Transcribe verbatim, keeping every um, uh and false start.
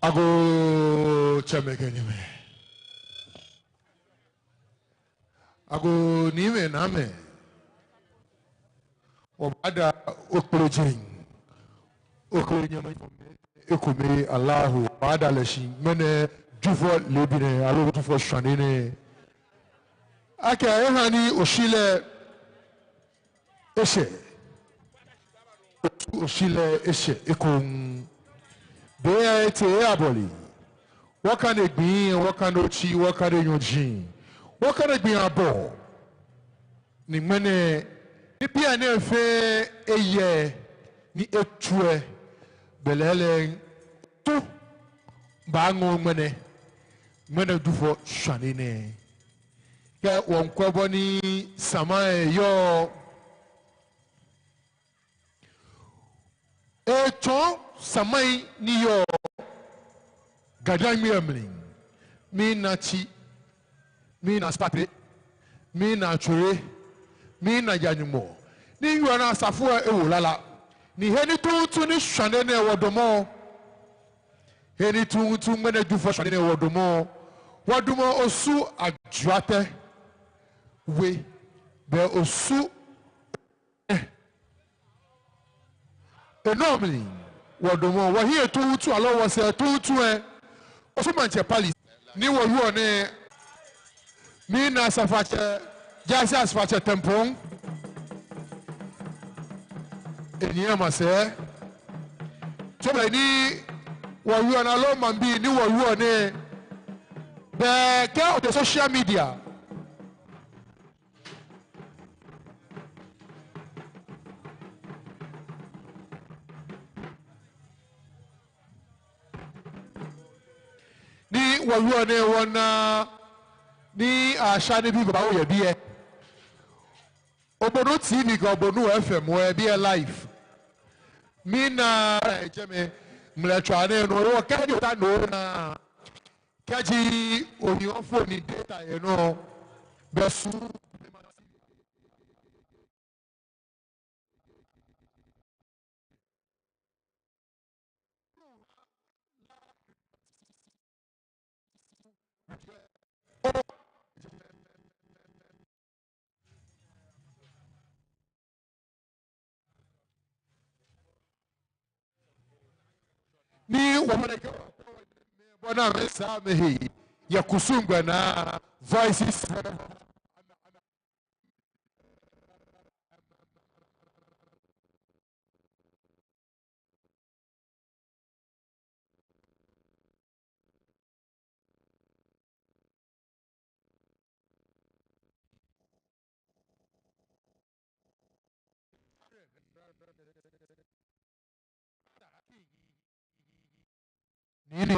Agoo tsɛmɛi kɛ nyɛmɛi. Agoo niimɛi, naamɛi. Wɔbaada Okplejeŋ, Okplejeŋ nyɛmɛi ekome Allahu, wɔbaada lɛ shi ŋmɛnɛ Jufɔ leebi nɛɛ, aloo Jufɔ shwane nɛɛ. Akɛ eha ni oshi lɛ eshɛ. Oshi lɛ eshɛ ekoŋŋ. Be lɛ etee abɔle. Wɔkane gbii, wɔkane otsi, wɔkane nyɔji, wɔkane gbii abɔ. Ni ŋmɛnɛ, ni biɛ nɛɛ fɛɛ eyɛ, ni etsu lɛ, belɛ lɛ tu baaŋɔ ŋmɛnɛ, ŋmɛnɛ Jufɔ shwane nɛɛ. Kɛ wɔŋkwɛ bɔ ni sama lɛ yɔɔ, etsɔɔ samai ni yɔɔ Ga-Dangme mli. Mina tsi, mina spatre, mina tswere, mina ja Nyɔŋmɔ. Ni yɔɔ na asafo lɛ ewo lala. Ni he ni tuuntu ni shwane nɛɛ wɔdamɔ. He ni tuuntu ŋmɛnɛ Jufɔ shwane nɛɛ wɔdamɔ. Wɔdamɔ Osu Ajuatɛ We. Bɛ Osu, eh, enɔ mli wɔdamɔ, wɔhiɛ tuuntu aloo wɔsɛɛ tuuntu lɛ, Osu Maŋtsɛ Palace. Ni wɔyɔɔ nɛɛ, mina Asafoatsɛ, Jaase Asafoatsɛ Tempong. Enyiɛ masɛɛ. Tsɔbla ni wɔyɔɔ nɛɛ aloo maŋbii ni wɔyɔɔ nɛɛ, bɛ kɛ otee social media. Ni wɔyɔɔ nɛɛ wɔna ni asha ni bi baba oyɛ biɛ. Obonu T V kɛ Obonu F M wɔyɛ biɛ live. Mina ejɛmɛ ŋmlɛtswaa nɛɛ nɔ, wɔkɛ ni ota nɔ na. Kɛji ohiɔ phone ni data yɛ nɔ, bɛ su. Ni wɔmɛnɛ kɛ bɔ ni amɛsaa amɛhe yɛ kusum gbɛ naa, Voices. Ni ni